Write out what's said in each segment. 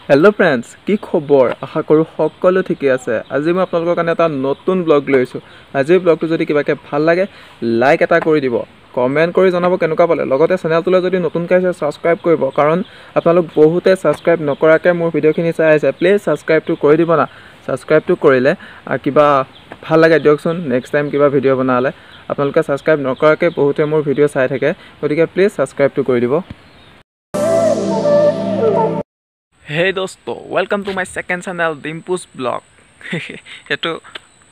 Hello' friends, কি খবৰ? আশা কৰোঁ সকলো ঠিকে আছে। আজি মই আপোনালোকৰ কাৰণে এটা নতুন ব্লগ লৈ আহিছোঁ। আজিৰ ব্লগটো যদি কিবাকৈ ভাল লাগে লাইক এটা কৰি দিব, কমেণ্ট কৰি জনাব কেনেকুৱা পালে। লগতে চেনেলটোলৈ যদি নতুনকৈ আহিছে ছাবস্ক্ৰাইব কৰিব, কাৰণ আপোনালোক বহুতে ছাবস্ক্ৰাইব নকৰাকৈ মোৰ ভিডিঅ'খিনি চাই আছে। প্লিজ ছাবস্ক্ৰাইবটো কৰি দিব না। ছাবস্ক্ৰাইবটো কৰিলে কিবা ভাল লাগে দিয়কচোন, নেক্সট টাইম কিবা ভিডিঅ' বনালে। আপোনালোকে ছাবস্ক্ৰাইব নকৰাকৈ বহুতে মোৰ ভিডিঅ' চাই থাকে, গতিকে প্লিজ ছাবস্ক্ৰাইবটো কৰি দিব। হেই দোস্ত, welcome to my second channel Dimpu's blog. সেইটো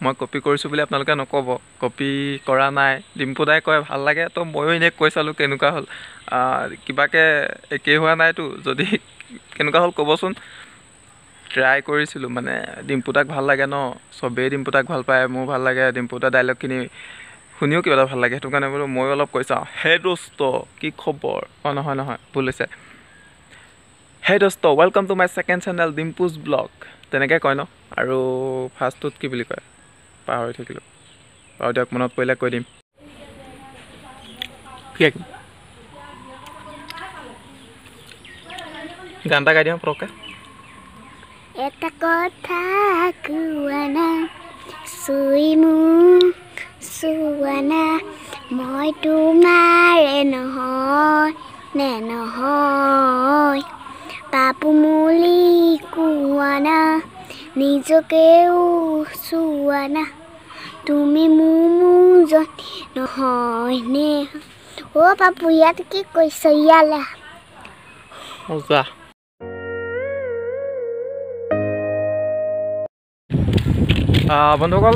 মই কপি কৰিছোঁ বুলি আপোনালোকে নক'ব, কপি কৰা নাই। ডিম্পু দাই কয় ভাল লাগে, তো ময়ো এনেই কৈ চালোঁ কেনেকুৱা হ'ল। কিবাকৈ একেই হোৱা নাইতো, যদি কেনেকুৱা হ'ল ক'বচোন। ট্ৰাই কৰিছিলোঁ, মানে ডিম্পু দাক ভাল লাগে ন, চবেই ডিম্পু দাক ভাল পায়, মোৰ ভাল লাগে। ডিম্পু দাৰ ডাইলগখিনি শুনিও কিবা এটা ভাল লাগে, সেইটো কাৰণে বোলো ময়ো অলপ কৈ চাওঁ। হে দোস্ত, কি খবৰ? অঁ নহয় নহয়, ভুল হৈছে। হে দোস্ত, welcome to my second channel Dimpu's blog, তেনেকৈ কয় ন। আৰু ফাৰ্ষ্টটোত কি বুলি কয় পাহৰি থাকিলোঁ, বাৰু দিয়ক মনত পৰিলে কৈ দিম। কি গান এটা গাই দিওঁ পটককৈ। এটা কথা কোৱা না, চুই মোক চোৱা না, মই তোমাৰে নহয় নে নহয়, পাপু বুলি কোৱা না, নিজকেও চোৱা না, তুমি মোৰ নহয় নে। অ' পাপু, ইয়াত কি কৈছ? ইয়ালে মজা। বন্ধুসকল,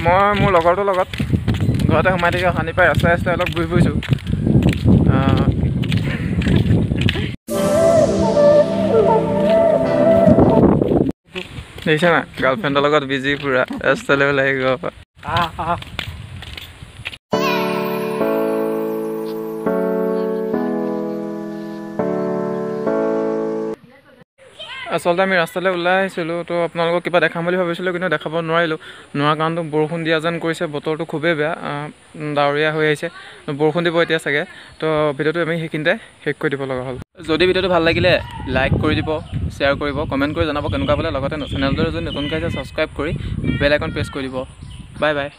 মই মোৰ লগৰটোৰ লগত ঘৰতে সোমাই থাকি অশান্তি পাই ৰাস্তাই ৰাস্তাই অলপ ঘূৰি ফুৰিছোঁ। দেখিছা না, গাৰ্লফ্ৰেণ্ডৰ লগত বিজি পুৰা, ৰাস্তালৈ ওলাই গৈ। আচলতে আমি ৰাস্তালৈ ওলাই আহিছিলোঁ, তো আপোনালোকক কিবা দেখাম বুলি ভাবিছিলোঁ, কিন্তু দেখাব নোৱাৰিলোঁ। নোৱাৰা কাৰণটো বৰষুণ দিয়া যেন কৰিছে, বতৰটো খুবেই বেয়া, ডাৱৰীয়া হৈ আহিছে, বৰষুণ দিব এতিয়া চাগে। তো ভিডিঅ'টো আমি সেইখিনিতে শেষ কৰি দিব লগা হ'ল। যদি ভিডিঅ'টো ভাল লাগিলে লাইক কৰি দিব, শ্বেয়াৰ কৰিব, কমেণ্ট কৰি জনাব কেনেকুৱা পালে। লগতে চেনেলটো যদি নতুনকৈ আহিছে ছাবস্ক্ৰাইব কৰি বেল আইকন প্ৰেছ কৰি দিব। Bye bye.